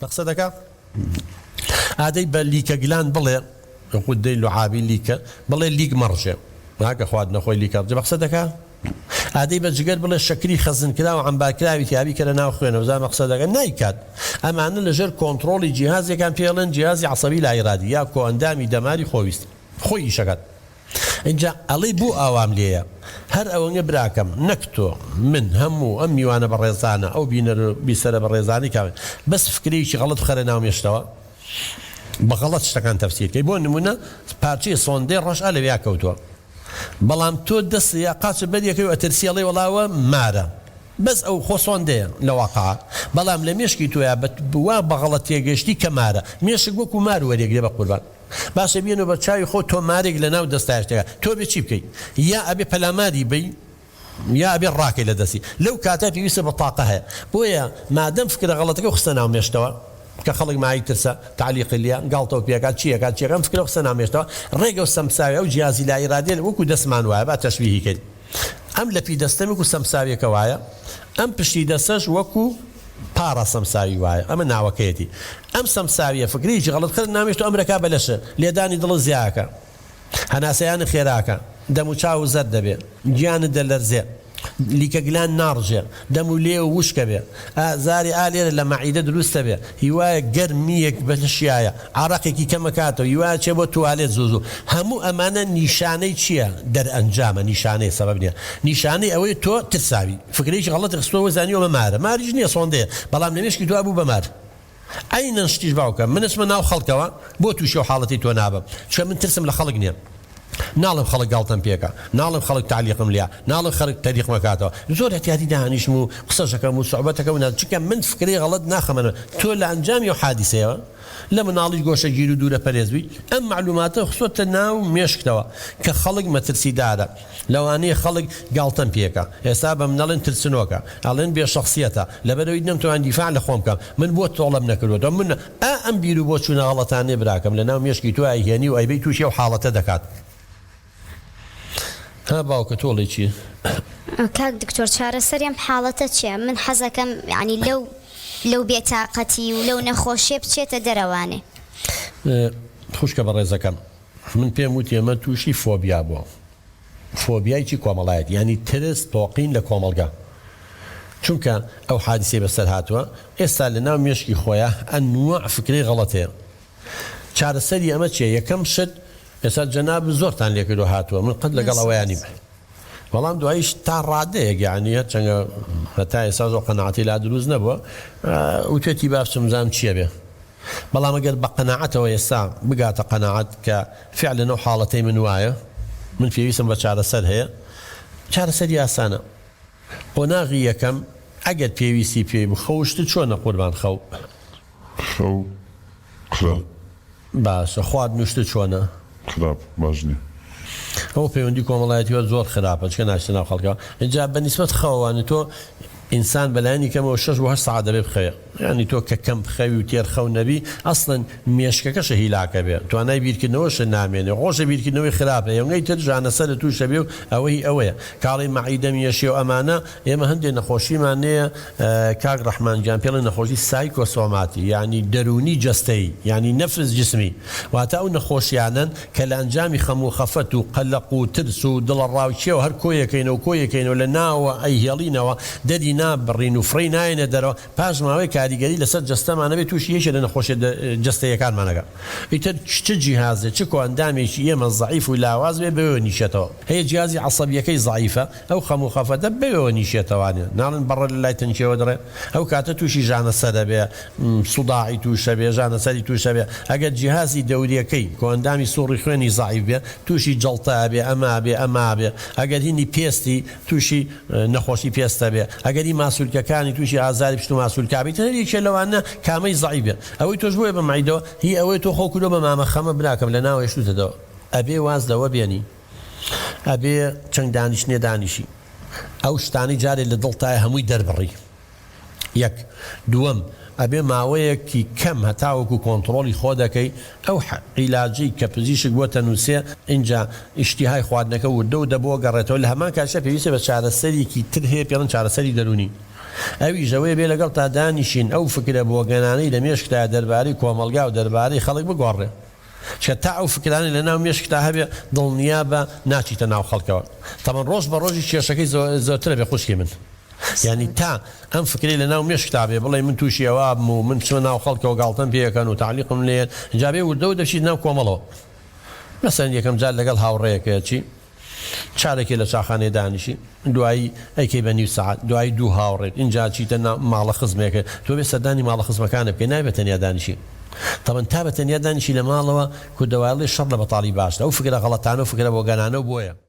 قسە دەکا؟ ئادەی بە لیکە گلان بڵێ غودەی لوعابی لیکە بڵێ لیک مەڕژێ ها کە خواردنە خۆی لیکە ڕژێ بە قسە دەکا؟ ئادەی بە جگەر بڵێ شەکری خەزنکراو عەمبارکراوی تیا بیکەرە ناو خوێنەوە بزانە بە قسە دەکا؟ نایکات ئەمانە لەژێر کۆنتڕۆڵی جیهازێکان پێی ئەڵێن جیهازی عەسەبی لائیرادی یا کۆئەندامی دەماری خۆویست خۆی ئیشەکات. ئینجا ئەڵێی بۆ ئاوام لێیە؟ هەر ئەوەنگە براکەم، نەک تۆ، من، هەموو ئەم میوانە بەڕێزانە، ئەو بینەر و بیسەرە بەڕێزانەی کە بەس فکرەیەکی غەڵەت بخەرە ناو مێشکتەوە، بە غەڵەت شتەکان تەفسیر کەی. بۆ نموونە پارچەی سۆندەی ڕەش ئا لەویا کەوتووە، بەڵام تۆ دەست یا قاچت بەریەکەی و ئەترسی ئەڵێی وەڵا ئەوە مارە. بەس ئەو خۆ سۆندەیە لە واقعا، بەڵام لە مێشکی تۆیا بە وا بە غەڵەت تێگەیشتی کە مارە. مێشک وەکوو مار وەریەگرێ بە قوربان. باشە بێنە بەر چاوی خۆت تۆ مارێک لە ناو دەستایە شتێکە تۆ ئەبێ چی بکەی یا ئەبێ پەلاماری بەی یا ئەبێ ڕاکەی لە دەستی لەو کاتە پێویستە بە تاقە هەیە بۆیە مادەم فکرە غەڵەتەکەو خستە ناو مێشتەوە کە خەڵک مایەی ترسە تەعلیقی لیە گاڵتەو پێکات چیەکات چیەکات ئەم فکرەو خستە ناو مێشتەوە ڕێک ئەو سەمساوی ئەو جیازی لا ئیرادیە وەکو دەستمان وایە با تەشبیهی کەین ئەم لەپی دەستەم وەکو سەمساویەکە وایە ئەم پشتی دەستەش وەکو پاڕا سەمساوی وایە ئەمە ناوەکەیەتی ئەم سەمساویە فکرەیەکی غەڵەت خەرت نامێشت و ئەمرەکا بە لەشت لێدانی دڵت زیاکە هەناسەیانت خێراکە دەم و چاوت زەرد دەبێ گیانت دەلەرزێ لیکە گلان ناڕژێ دەم و لێو وشکە بێ ئازاری ئا لێرە لە مەعیدە دروستە بێ هیوایە گەرمیەک بە لەشیایە عەڕەقێکی کەمەکاتەوە هیوایە چێ بۆ توالێت زوو زوو هەموو ئەمانە نیشانەی چیە دەرئەنجامە نیشانەیە سەبەب نیە نیشانەی ئەوەیە تۆ ترساوی فکرەیەکی غەڵەتی خستۆوە زانیوە ئەمە مارە ماریش نیە سۆندەیە بەڵام لە مێشکی تۆ ئەبوو بە مار عەینەن شتیش باوکە من ئەچمە ناو خەڵکەوە بۆ توشی ئەو حاڵەتەی تۆ نابم چونکە من ترسم لە خەڵک نیە ناڵێم خەڵک گاڵتەم پێکا ناڵێم خەڵک تەعلیقم لیا ناڵێم خەرک تەریقم ئەکاتەوە زۆر ئیعتیادی دانیشم و قسەش ئەکەم و سوعبەتەکەم و چونکە من فکرەی غەڵەت ناخەمە ناو تۆ لە ئەنجامی ئەو حادیسەیەوە لە مناڵیش گۆشەگیر و دوورە پەرێز بووی ئەم مەعلوماتە خستۆتە ناو مێشکتەوە کە خەڵک مەترسیدارە لەوانەیە خەڵک گاڵتەم پێکا ئێستا بە من ئەڵێن ترسنۆکە ئەڵێن بێ شەخسیەتە لەبەرئەوەی نەمتوانی دیفاع لە خۆم بکەم من بۆ تۆڵەم نەکردوەتەوە من ئا ئەم بیرو بۆچونە غەڵەتانەی براکەم لەناو مێشکی تۆ ئەیهێنی و ئەیبەی توشی ئەو حاڵەتە دەکات ها باوکە تۆ ئەڵێی چی؟ کاک دکتۆر چارەسەری ئەم حاڵەتە چیە من حەزەکەم یانی لەو لەو بێتاقەتی و لەو نەخۆشیە بچێتە دەرەوانێ. خوشکە بەڕێزەکەم من پێم وتی ئەمە توشی فۆبیا بوە فۆبیای چی کۆمەڵایەتی یانی ترس تۆقین لە کۆمەڵگا چونکە ئەو حادیسەی بەسەر هاتوە ئێستا لە ناو مێشکی خۆیا ئەنواع فکرەی غەڵەت هەیە چارەسەری ئەمە چیە یەکەم شت ئێستا جەنابت زۆرتان لێکردوە هاتوە من قەت لەگەڵ ئەوەیا نیم بەڵام دواییش تا ڕادەیەک یانی هەرچەندە هەتا ئێستا زۆر قەناعەتی لا دروست نەبووە وتوێتی با بچم بزانم چیە بێ بەڵام ئەگەر بە قەناعەتەوە ئێستا بگاتە قەناعەت کە فعلەن ئەو حاڵەتەی من وایە من پێویستم بە چارەسەر هەیە چارەسەری ئاسانە قۆناغی یەکەم ئەگەر پێویستی پێی بوو خەوشتت چۆنە قوربان خەو؟ خەو خراپ. باشە خواردن و شتت چۆنە؟ خراپ باش نیە. ئەوە پەیوەندی کۆمەڵایەتی وە زۆر خراپە چکە ناچتە ناو خەڵکەوە ئینجا بە نیسبەت خەوەوە تۆ ئینسان بەلایەنی کەمەوە شەش بۆ هەشت سەعات دەبێ بخەوێ یانی تۆ کە کەم بخەوی و تێر خەو نەبی ئەسڵەن مێشکەکەشە هیلاکە بێ توانای بیرکردنەوەشت نامێنێ ڕۆژە بیرکردنەوەی خراپە ئێونگەی تر ژانەسەرت تووشە بێ و ئەوە هی ئەوەیە کاڵی مەعیدەم یەشێ و ئەمانە ئێمە هەندێ نەخۆشیمان نێیە کاک ڕەحمان گیان پێڵێن نەخۆشی سایکۆسۆماتی یانی دەروونی جەستەیی یانی نەفس جسمی واتە ئەو نەخۆشیانەن کە لە ئەنجامی خەم و خەفەت و قەلەق و ترس و دڵەڕاوکێوە هەر کۆیەکەینەوە و کۆیەکەینەوە لە ناوەوە ئەیهێڵینەوە دەری نابڕین و فڕێی نایەنە دەرەوە پاش ماوەیەک کاریگەری لەسەر جەستەمان ئەبێ تووشی یەکێ لە نەخۆشیە جەستەییەکانمان ئەکا ئیتر چ جیهازێ چ کۆئەندامێکی ئێمە زەعیف و لاواز بێ بەوێوە نیشێتەوە هەیە جیهازی عەسەبیەکەی زەعیفە ئەو خەم و خەفەتە بەوێوە نیشێتەوانێ ناڵێن بەڕە لە لای تەنکیەوە دڕێ ئەو کاتە تووشی ژانە سەر ئەبێ سوداعی تووش ئەبێ ژانە سەری تووش ئەبێ ئەگەر جیهازی دەوریەکەی کۆئەندامی سوڕی خوێنی زەعیف بێ تووشی جەڵتە ئەبێ ئەمە ئەبێ ئەمە ئەبێ ئەگەر هینی پێستی تووشی نەخۆشی پێست ئەبێ ئەگەر هی ماسولکەکانی تووشی ئازاری پشت و ماسولکە ئەبێ ئیتر هەر یەکێ لەوانە کامەی زەعیف بێ ئەوەی تۆش بۆیە بە مەعیدەوە هی ئەوەی تۆ خۆ کردوە بە مامە خەمە براکەم لە ناوەیش تووتەتەوە ئەبێ واز لەوە بێنی. ئەبێ چەند دانیشتنێ دانیشی ئەو شتانەی جارێ لە دڵتایە هەمووی دەربڕی یەک دووەم ئەبێ ماوەیەکی کەم هەتاوەکو کۆنتڕۆڵی خۆ دەکەی ئەو عیلاجەی کە پزیشک بۆت ئەنووسێ ئینجا ئیشتیهای خواردنەکە وردە وردە بۆ گەڕێتەوە لە هەمان کاتیشا پێویستە بە چارەسەرێکی تر هەیە پێڵێن چارەسەری دەروونی. ئەویش ئەوەیە بێ لەگەڵتا دانیشین ئەو فکرە بۆگەنانەی لە مێشکتایە دەربارەی کۆمەڵگا و دەربارەی خەڵک بگۆڕێ. چونکە تا ئەو فکرانەی لە ناو مێشکتا هەبێ دڵنیابە ناچیتە ناو خەڵکەوە. تەبەن ڕۆژ بە ڕۆژیش کێشەکەی زۆرترە بێ خوشکی من. یانی تا ئەم فکرەی لە ناو مێشکتا بێ بڵێی من تووشی ئەوە بم و من بچمە ناو خەڵکەوە گاڵتەم پێ ئەکەن و تەعلیقم لێ یەن ئینجا بێ وردە وردە بچیتە ناو کۆمەڵەوە. مەسەلەن یەکەم جار لەگەڵ هاوڕێیەکە ئەچی. چارەکێ لە چاخانەیە دانیشی دوایی ئەیکەی بە نیو سەعات دوایی دوو هاوڕێت ئینجا ئەچیتە ناو ماڵە خزمێکت تۆ بێ سەردانی ماڵە خزمەکانت بکەی نابێ بە تەنیا دانیشی تەبەن تا بە تەنیا دانیشی لە ماڵەوە کوردەوارڵێ شەڕ لە بەتاڵی باشترە ئەو فکرە غەڵەتانە و فکرە بۆگەنانە و بۆیە.